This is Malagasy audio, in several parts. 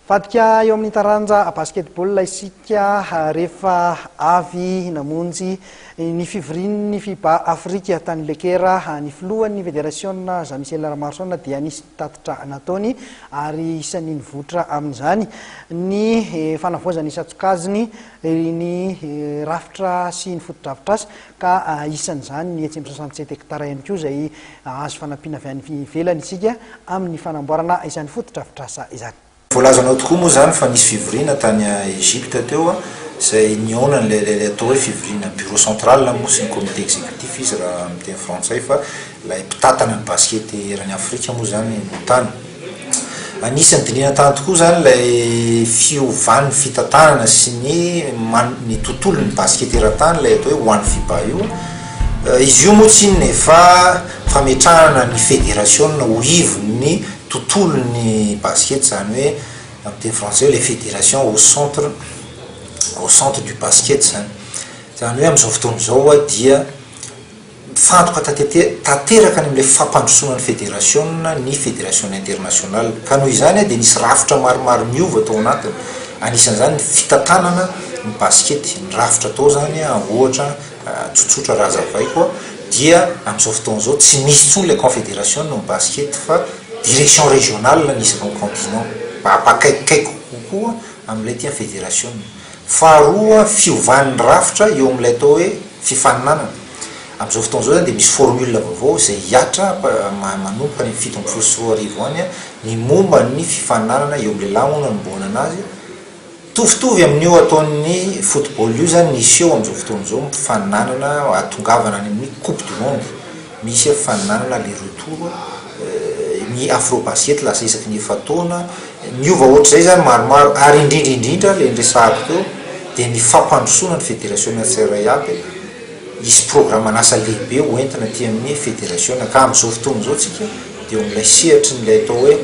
Vadika eo amin'ny taranja basketball isika rehefa avy namonjy ny fivorian'ny FIBA Afrika tany Le Caire. Ny filohan'ny federasiona Jean Michel Ramaroson dia nisy tatitra nataony ary isan'ny nivoitra amin'izany ny fanavaozana isan-tsokajiny ny rafitra sy ny fotodrafitrasa ka isan'izany ny etsy amin'ny 67 hectares ihany koa izay hahazo fanampiana avy any ivelany isika amin'ny fanamboarana izany fotodrafitrasa izany. Voalazanao tokoa moa izany fa nisy fivoriana tany Egypte teo izay nihaonan'ilay ilay atao hoe fivoriana bureau central moa sy ny comité exécutif izy raha amin'ny teny frantsay fa ilay mpitantana ny basket eran'i Afrika moa izany no tany. Anisan'ny dinihina tany tokoa izany ilay fiovan'ny fitantanana sy ny ny tontolon'ny basket eran-tany ilay atao hoe One FIBA io. Izy io moa tsy inona e fa fametrahana ny federasiona ho ivon'ny tontolon'ny basket, izany hoe amin'ny teny frantsay hoe les fédérations au centre au centre du basket izany. Izany hoe amin'izao fotoana izao dia mifantoka tatete- tanteraka any amin'ilay fampandrosoana ny federasiona ny federasiona internationale. Ka noho izany dia nisy rafitra maromaro niova tao anatiny, anisan'izany ny fitantanana ny basket, ny rafitra tao izany ohatra tsotsotra raha azavaiko dia amin'izao fotoana izao tsy misy intsony ilay confederation ny basket fa direction regionale ny isaky ny continent mba hampakaikikaiky kokoa amin'ilay tia federation. Faharoa fiovan'ny rafitra eo amin'ilay atao hoe fifaninanana. Amin'izao fotoana izao izany dia misy formule vaovao izay hihatra manomboka any amin'ny 2017 any ny momba ny fifaninanana eo amin'ny lehilahy moa no hanombohana anazy. Mitovitovy amin'io ataon'ny football io izany ny hiseho amin'izao fotoana izao, mifaninanana hahatongavana any amin'ny coupe du monde, misy fifaninanana aller retour, ny afrobasket lasa isaky ny efa-taona, miova ohatr'izay izany maromaro ary indrindra indrindra ilay niresahako teo dia ny fampandrosoana ny federasiona tsirairay avy, hisy programan'asa lehibe ho entina aty amin'ny federasiona ka amin'izao fotoana izao tsika dia eo amin'ilay sehatry ny ilay atao hoe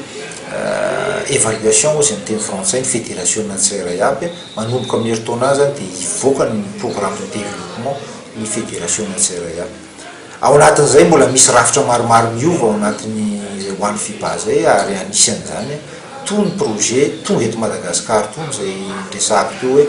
évaluation hozy amin'ny teny frantsay ny federasiona tsirairay avy, manomboka amin'ny herintaona izany dia hivoaka ny programme de développement ny federasiona tsirairay avy. Ao anatin'izay mbola misy rafitra maromaro miova ao anatin'ny izay ho an'ny FIBA izay ary anisan'izany tony projet tonga eto Madagascar tony izay niresahako teo hoe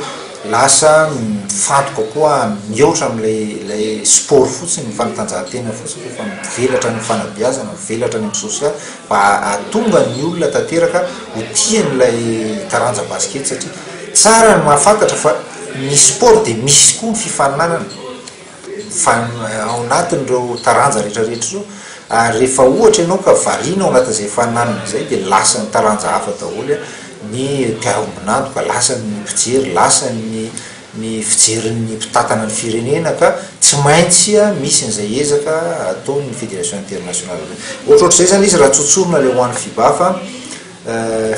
lasa mifantoka koa mihoatra amin'ilay ilay sport fotsiny, ny fanatanjahantena fotsiny fa efa mivelatra any amin'ny fanabeazana, mivelatra any amin'ny sosialy mba hahatonga ny olona tanteraka ho tia an'ilay taranja basket satria tsara ny mahafantatra fa ny sport dia misy koa ny fifaninanana. Fa ao anatin'ireo taranja rehetra rehetra ireo, ary rehefa ohatra ianao ka variana ao anatin'izay fananana izay dia lasan'ny taranja hafa daholo ny mpiara-ombon'antoka, lasan'ny mpijery, lasan'ny ny fijerin'ny mpitantana ny firenena ka tsy maintsy misy an'izay ezaka ataon'ny fédération internationale izay. Ohatrohatr'izay izany izy raha tsotsorina ilay ho an'ny FIBA fa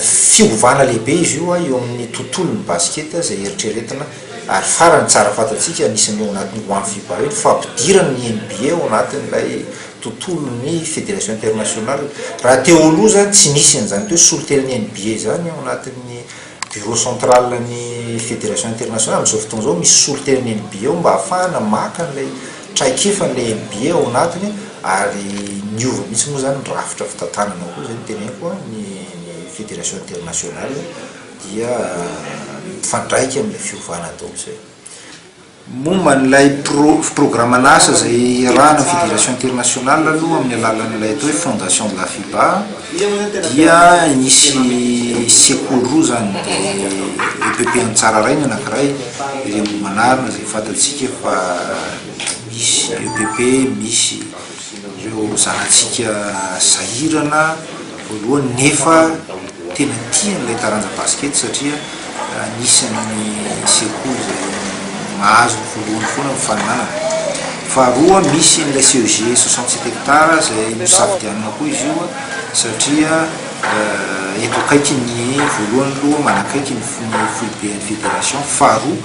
Fiovana lehibe izy io eo amin'ny tontolon'ny basket izay eritreretina ary farany tsara fantatsika anisan'ny ao anatin'ny One FIBA io ny fampidirana ny NBA ao anatin'ilay tontolon'ny fédération internationale. Raha teo aloha izany tsy nisy an'izany teo solontenan'ny NBA izany ao anatin'ny bureau central ny fédération internationale, amin'izao fotoana izao misy solontenan'ny NBA ao mba hahafahana maka an'ilay traikefa an'ilay NBA ao anatiny ary niova mihitsy moa izany ny rafitra fitantanana koa izay no teneniko an, ny ny fédération internationale dia mifandraika amin'ilay fiovana atao izay. Momba an'ilay pro programan'asa izay iarahana amin'ny fédération internationale aloha amin'ny alalan'ilay atao hoe fondation de la FIBA dia nisy sekoly roa izany dia EPP Antsararay ny anankiray, ery Ambohimanarina izay fantatsika fa misy EPP, misy ireo zanatsika sahirana voalohany nefa tena tia an'ilay taranja basket satria anisan'ny sekoly izay mahazo ny voalohany foana ny faninanana. Faharoa misy an'ilay CEG 67 hectares izay nosafidianina koa izy io satria eto akaiky ny voalohany aloha manakaiky ny foiben'ny fédération, faharoa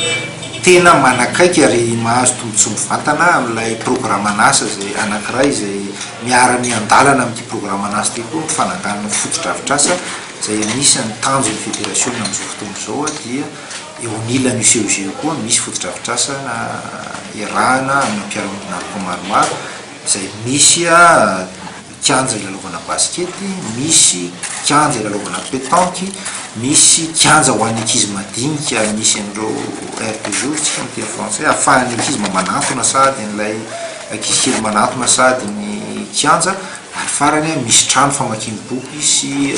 tena manakaiky ary mahazo tombontsoa mivantana amin'ilay programan'asa izay anankiray izay miara-miandalana amin'ity programan'asa ity koa ny fananganana fotodrafitrasa izay anisan'ny tanjon'ny federasiona amin'izao fotoana izao dia eo anilan'io CEG io koa misy fotodrafitrasa iarahana amina mpiara-miombon'antoka maromaro izay misy kianja ilalaovana basikety, misy kianja ilalaovana petanque, Misy kianja ho an'ny ankizy madinika, misy an'ireo aire de jeu hoy tsika amin'ny teny frantsay, ahafahan'ny ankizy mba manantona sahady an'ilay ankizy kely manantona sahady ny kianja. Ary farany, misy trano famakiam-boky sy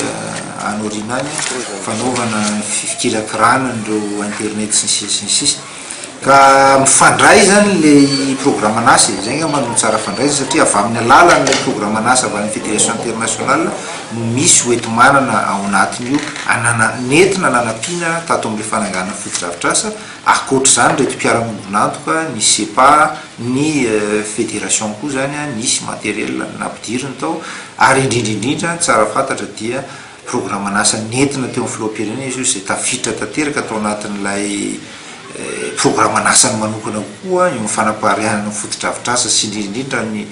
any aoriana any fanaovana fikirakirana an'ireo internet sy ny sisa sy ny sisa. Ka mifandray izany ilay programan'asa e, izay angamba no tsara fandraisana satria avy amin'ny alalan'ilay programan'asa avy any amin'ny Fédération Internationale no misy hoenti-manana ao anatin'io anana nentina nanampiana tato amin'ilay fananganana fotodrafitrasa. Ankoatr'izany ireto mpiara-miombon'antoka, ny SEPA, ny Fédération koa izany nisy matériel nampidiriny tao ary indrindra indrindra ny tsara fantatra dia programan'asa nentina teo amin'ny filoham-pirenena izy io izay tafiditra tanteraka tao anatin'ilay programan'asany manokana koa eo amin'ny fanapariahana ny fotodrafitrasa sy indrindra indrindra ny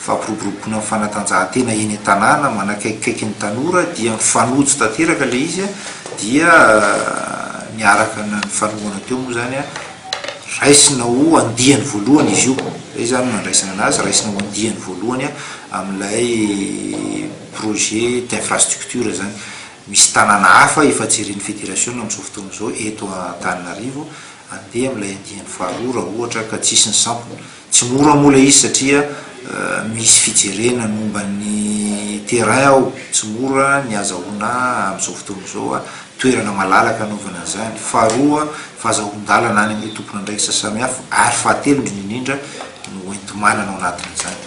fampiroboroboana ny fanatanjahantena eny an-tanàna manakaikikaiky ny tanora dia mifanojo tanteraka ilay izy dia niaraka nifanohana teo moa izany raisina ho andiany voalohany izy io, izay izany no nandraisana anazy, raisina ho andiany voalohany amin'ilay projet d'infrastructure izany. Misy tanàna hafa efa jeren'ny federasiona amin'izao fotoana izao eto Antananarivo handeha amin'ilay andiany faharoa raha ohatra ka tsisy ny sampona. Tsy mora moa ilay izy satria misy fijerena ny momba ny terrain ao, tsy mora ny azahoana amin'izao fotoana izao toerana malalaka hanaovana an'izany. Faharoa, fahazahoan-dalana any amin'ireo tompon'andraikitra samihafa ary fahatelo indrindra indrindra ny hoenti-manana ao anatin'izany.